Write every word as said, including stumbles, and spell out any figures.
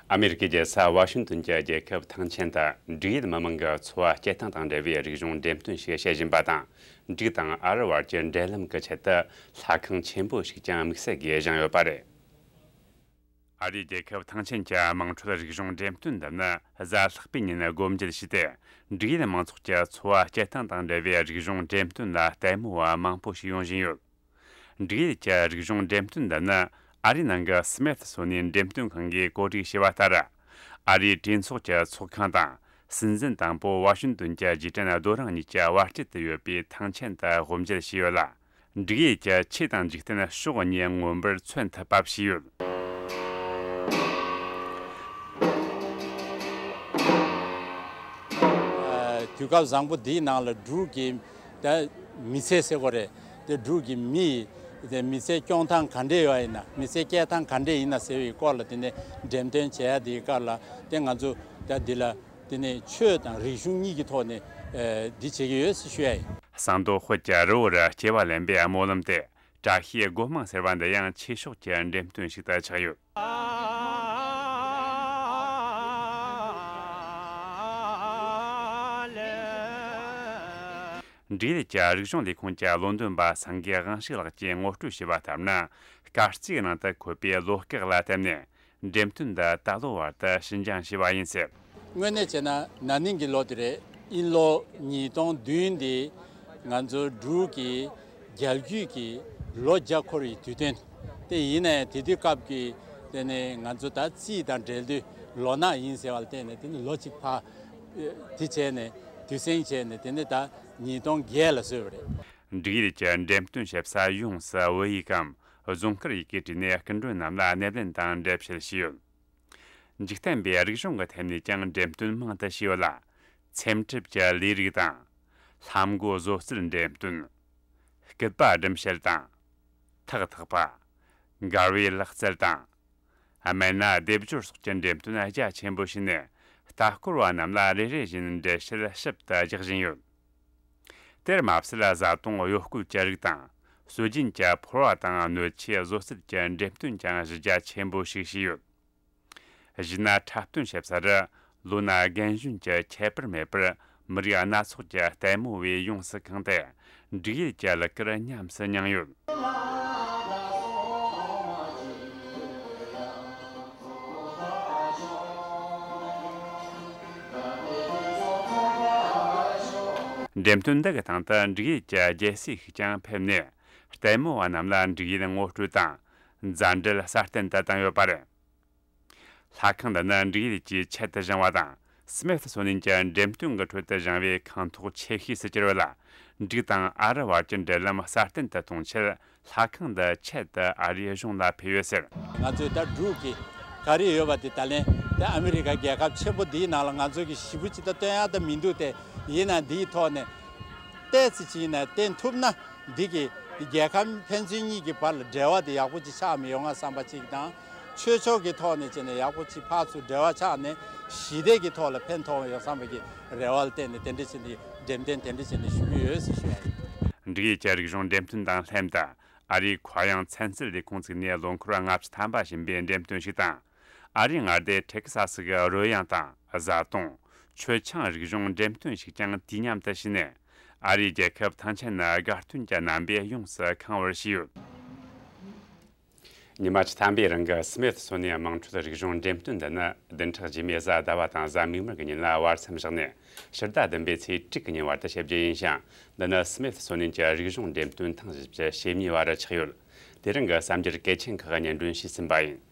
ཨ་མེ་རི་ཀའི་རྒྱལ་ས་ཝ་ཤིང་ཏོན་གྱི་རྒྱལ་ཁབ་ཐང་ཆེན་དུ། འབྲུག་ཡུལ་མི་མང་གི་འཚོ་བ་སྐྱེལ་སྟངས་དང་འབྲེལ་བའི་རིག་གཞུང་འགྲེམས་སྟོན་ཞིག་བྱེད་བཞིན་པ་དང་། འབྲུག་དང་ཨ་རི་བར་གྱི་འབྲེལ་ལམ་གྱི་ཆེད་དུ། ལྷ་ཁང་ཆེན་པོ་ཞིག་ཀྱང་དམིགས་བསལ་གྱིས་བཞེངས་ཡོད་པ་རེད། ཨ་རིའི་རྒྱལ་ཁབ་ཐང་ཆེན་གྱི་དམངས་ཁྲོད་རིག་གཞུང་འགྲེམས་སྟོན་འདི་ནི། གཟའ་ལྷག་པའི་ཉིན་སྒོ་འབྱེད་བྱས་ཏེ། འབྲུག་ཡུལ་མང་ཚོགས་ཀྱི་འཚོ་བ་སྐྱེལ་སྟངས་དང་འབྲེལ་བའི་རིག་གཞུང་འགྲེམས་སྟོན་ལ་ལྟད་མོ་བ་མང་པོ་ཞིག་ཡོང་བཞིན་ཡོད། འབྲུག་ཡུལ་གྱི་རིག་གཞུང་འགྲེམས་སྟོན་འདི་ནི། ཨ་རིའི་ནང་གི་སྨིཐ་སོ་ནི་འགྲེམས་སྟོན་ཁང་གིས་གོ་སྒྲིག་བྱས་པ་ལྟར། ཨ་རིའི་གྲོས་ཚོགས་ཀྱི་ཚོགས་ཁང་དང་། སྲིད་འཛིན་དང་པོ་ཝ་ཤིང་ཏོན་གྱི་རྗེས་དྲན་རྡོ་རིང་གཉིས་ཀྱི་བར་དཀྱིལ་དུ་ཡོད་པའི་ཐང་ཆེན་དུ་དབུ་འབྱེད་བྱས་ཡོད་ལ། འབྲུག་ཡུལ་གྱི་ཆོས་དང་འཇིག་རྟེན་ཕྱོགས་གཉིས་མངོན་པར་མཚོན་ཐུབ་པ་བྱས་ཡོད། ཨ། དུས་སྐབས་བཟང་པོ་འདིའི་ནང་ལ་འབྲུག་གི་ད་མི་ཚེ་ཟེར་དགོས་རེད། དེ་འབྲུག་གི་མི་ཡི་དེ་མི་ཚེ་སྐྱོང་སྟངས་ག་འདྲས་ཡོད་ཡིན་ན། མི་ཚེ་སྐྱེལ་སྟངས་ག་འདྲས་ཡིན་ན་ཟེར་བའི་སྐོར་ལ། དེ་ནས་འགྲེམས་སྟོན་བྱེད་ཡ་དེའི་སྐབས་ལ། དེ་ང་ཚོ་ད་འདི་ལ། དེ་ནས་ཆོས་དང་རིག་གཞུང་གཉིས་ཀྱི་ཐོག་ནས། ཨ། འདི་བྱེད་ཀྱི་ཡོད་ཟེར་ཞུ་ཡ་ཡིན། ཟངས་མདོག་དཔལ་གྱི་རི་བོ་རུ་སྐྱེ་བ་ལེན་པའི་སྨོན་ལམ་དེ། བཀྲ་ཤིས་སྒོ་མང་ཟེར་བ་འདི་ཡང་ཆོས་ཕྱོགས་ཀྱི་འགྲེམས་སྟོན་ཞིག་ཏུ་ཆགས་ཡོད། འབྲུག་ཡུལ་གྱི་རིག་གཞུང་ལས་ཁུངས་ཀྱི་བློ་འདོན་པ་སེང་གེ་དབང་ཕྱུག་ལགས་ཀྱིས་ངོ་སྤྲོད་བྱས་པ་ལྟར་ན། སྐར་རྩིས་ནང་དུ་འཁོད་པའི་ལོ་སྐག་ལ་བརྟེན་ནས། འགྲེམས་སྟོན་འདི་ད་ལོ་བར་དུ་ཕྱི་འགྱངས་བྱས་པ་ཡིན་ཟེར། དངོས་གནས་བྱས་ན་ན་ནིང་གི་ལོ་དེ་རེད། དབྱིན་ལོ་ཉིས་སྟོང་བདུན་འདི་ང་ཚོ་འབྲུག་གི་རྒྱལ་རྒྱུད་ཀྱི་ལོ་བརྒྱ་འཁོར་བའི་དུས་སྟོན་དེ་ཡིན་ནའི། དེ་དུས་སྐབས་ཀྱི་དེ་ནས་ང་ཚོ་ད་རྩིས་དང་འབྲེལ་དུས་ལོ་ནག་ཡིན་ཟེར་བ་ལ་བརྟེན་ནས། དེ་ནས་ལོ་གཅིག་ཕར་དེ་བྱས་ནས། དུས་སེང་བྱས་ནས། དེ་ནས་ད་ཉིས་སྟོང་བརྒྱད་ལ་བཟོས་པ་རེད། འབྲུག་ཡུལ་གྱི་འགྲེམས་སྟོན་བྱེད་ས་ཡོངས་སུ་བོད་ཡིག་གམ་རྫོང་སྐར་ཡི་གེ་བྲིས་ནས། སྐུ་མགྲོན་རྣམས་ལ་སྣེ་ལེན་དང་འགྲེལ་བཤད་བྱས་ཡོད། འཇིག་རྟེན་པའི་རིག་གཞུང་གི་ཐད་ནས་ཀྱང་འགྲེམས་སྟོན་མང་དུ་བྱས་ཡོད་ལ། འཚེམ་དྲུབ་ཀྱི་ལས་རིགས་དང་། ལྷམ་མགོ་བཟོ་རྩལ་འགྲེམས་སྟོན། སྐུད་པ་སྒྲིམ་བྱེད་དང་། ཐག་འཐག་པ། མགར་བའི་ལག་རྩལ་དང་། སྨན་སྣ་སྡེབ་སྦྱོར་སོགས་ཀྱི་འགྲེམས་སྟོན་རྒྱ་ཆེན་པོ་བྱས་ནས། ལྟ་སྐོར་བ་རྣམས་ལ་རེ་རེ་བཞིན་འགྲེལ་བཤད་ཞིབ་ཏུ་རྒྱག་བཞིན་ཡོད། དེར་མ་ཟད། བཟའ་བཏུང་གཡོ་སྐོལ་གྱི་རིགས་དང་། སྲོལ་རྒྱུན་གྱི་ཕོར་བ་དང་སྣོད་ཆས་བཟོ་རྩལ་གྱི་འགྲེམས་སྟོན་ཀྱང་གཞི་རྒྱ་ཆེན་པོ་ཞིག་བྱས་ཡོད། གཞས་སྣ་འཁྲབ་སྟོན་བྱེད་ས་རུ། ལོ་ན་རྒན་གཞོན་གྱི་ཁྱད་པར་མེད་པར། མི་རིགས་སྣ་ཚོགས་ཀྱི་ལྟད་མོ་བས་ཡོངས་སུ་ཁེངས་ཏེ། འབྲུག་ཡུལ་གྱི་གླུ་གར་ཉམས་སུ་མྱངས་ཡོད། འགྲེམས་སྟོན་འདི་གི་སྟེང་དུ་འབྲུག་ཡུལ་གྱི་རྒྱལ་སྲས་ཤིག་ཀྱང་ཕེབས་ནས། ལྟད་མོ་བ་རྣམས་ལ་འབྲུག་ཡུལ་ངོ་སྤྲོད་དང་། མཛའ་འབྲེལ་སྲ་བརྟན་དུ་བཏང་ཡོད་པ་རེད། ལྷ་ཁང་འདི་ནི་འབྲུག་ཡུལ་གྱི་ཆེད་དུ་བཞེངས་པ་དང་། སྨིཐ་སོ་ནན་གྱི་འགྲེམས་སྟོན་གྱི་ཁྲོད་དུ་བཞེངས་པའི་ཁང་ཐོག་ཆེ་ཤོས་སུ་གྱུར་ཡོད་ལ། འབྲུག་དང་ཨ་རི་བར་གྱི་འབྲེལ་ལམ་སྲ་བརྟན་དུ་གཏོང་ཆེད། ལྷ་ཁང་འདི་ཆེད་དུ་ཨ་རིའི་གཞུང་ལ་ཕུལ་ཡོད་ཟེར། ང་ཚོས་ད་འབྲུག་གི་ག་རེ་ཡོད་པ་དེ། ད་ལན་ད་ཨ་མི་རི་ཀ་རྒྱལ་ཁབ་ཆེན་པོ་འདིའི་ནང་ལ་ང་ཚོ་གི་ཞེ་པོ་ཅིག་ད་སྟོན་ཡག་ད་མི་འདུག་སྟེ། ཡིན་ན་འདིའི་ཐོག་ནས་ཏོག་ཙམ་ཅིག་ཡིན་ན་བསྟན་ཐུབ་ན། འདི་གི་རྒྱལ་ཁབ་ཕན་ཚུན་གཉིས་ཀྱི་བར་ལ་འབྲེལ་བ་དེ་ཡག་པོ་ཅིག་ཆགས་མི་ཡོང་ང་བསམ་པ་ཅིག་དང་། ཆོས་ཕྱོགས་ཀྱི་ཐོག་ནས་བྱས་ནས་ཡག་པོ་ཅིག་ཕར་ཚུར་འབྲེལ་བ་ཆགས་ནས། ཞི་བདེ་གི་ཐོག་ལ་ཕན་ཐོགས་ཡོང་བསམ་པ་གི་རེ་བ་ལ་བརྟེན་ནས། དེ་འདྲ་བྱས་ནས་འགྲེམས་སྟོན་དེ་འདྲ་བྱས་ནས་ཞུ་གི་ཡོད་ཟེར་ཞུ་ཡ་ཡིན། འབྲུག་ཡུལ་གྱི་རིག་གཞུང་འགྲེམས་སྟོན་དང་ལྷན་དུ། ཨ་རིའི་མཁའ་དབྱིངས་ཚན་རྩལ་ལས་ཁུངས་བཙུགས་ནས་ལོ་འཁོར་ལྔ་བཅུ་ཐམ་པ་ཕྱིན་པའི་འགྲེམས་སྟོན་ཞིག་དང་། ཨ་རིའི་མངའ་སྡེ་ཐེ་ཁི་ས་སི་གི་རོལ་དབྱངས་དང་བཟའ་བཏུང་། མཆོད་ཆང་རིག་གཞུང་འགྲེམས་སྟོན་ཞིག་ཀྱང་དུས་མཉམ་དུ་བྱས་ནས། ཨ་རིའི་རྒྱལ་ཁབ་ཐང་ཆེན་ནི་དགའ་སྟོན་གྱི་རྣམ་པས་ཡོངས་སུ་ཁེངས་པར་བྱས་ཡོད། ཉི་མ་བཅུ་ཐམ་པའི་རིང་གི་སྨིཐ་སོ་ནན་དམངས་ཁྲོད་རིག་གཞུང་འགྲེམས་སྟོན་འདི་ནི། བདུན་ཕྲག་རྗེས་མའི་གཟའ་ཟླ་བ་དང་གཟའ་མིག་དམར་གྱི་ཉིན་ལ་བར་མཚམས་བཞག་ནས། ཕྱི་ཟླ་བདུན་པའི་ཚེས་དྲུག་གི་ཉིན་བར་དུ་བྱེད་རྒྱུ་ཡིན་ཞིང་། འདི་ནི་སྨིཐ་སོ་ནན་གྱི་རིག་གཞུང་འགྲེམས་སྟོན་ཐེངས་བཞི་བཅུ་ཞེ་གཉིས་པ་རུ་ཆགས་ཡོད། དེ་རིང་གི་གསར་འགྱུར་གལ་ཆེན་ཁག་སྙན་སྒྲོན་ཞུས་ཟིན་པ་ཡིན།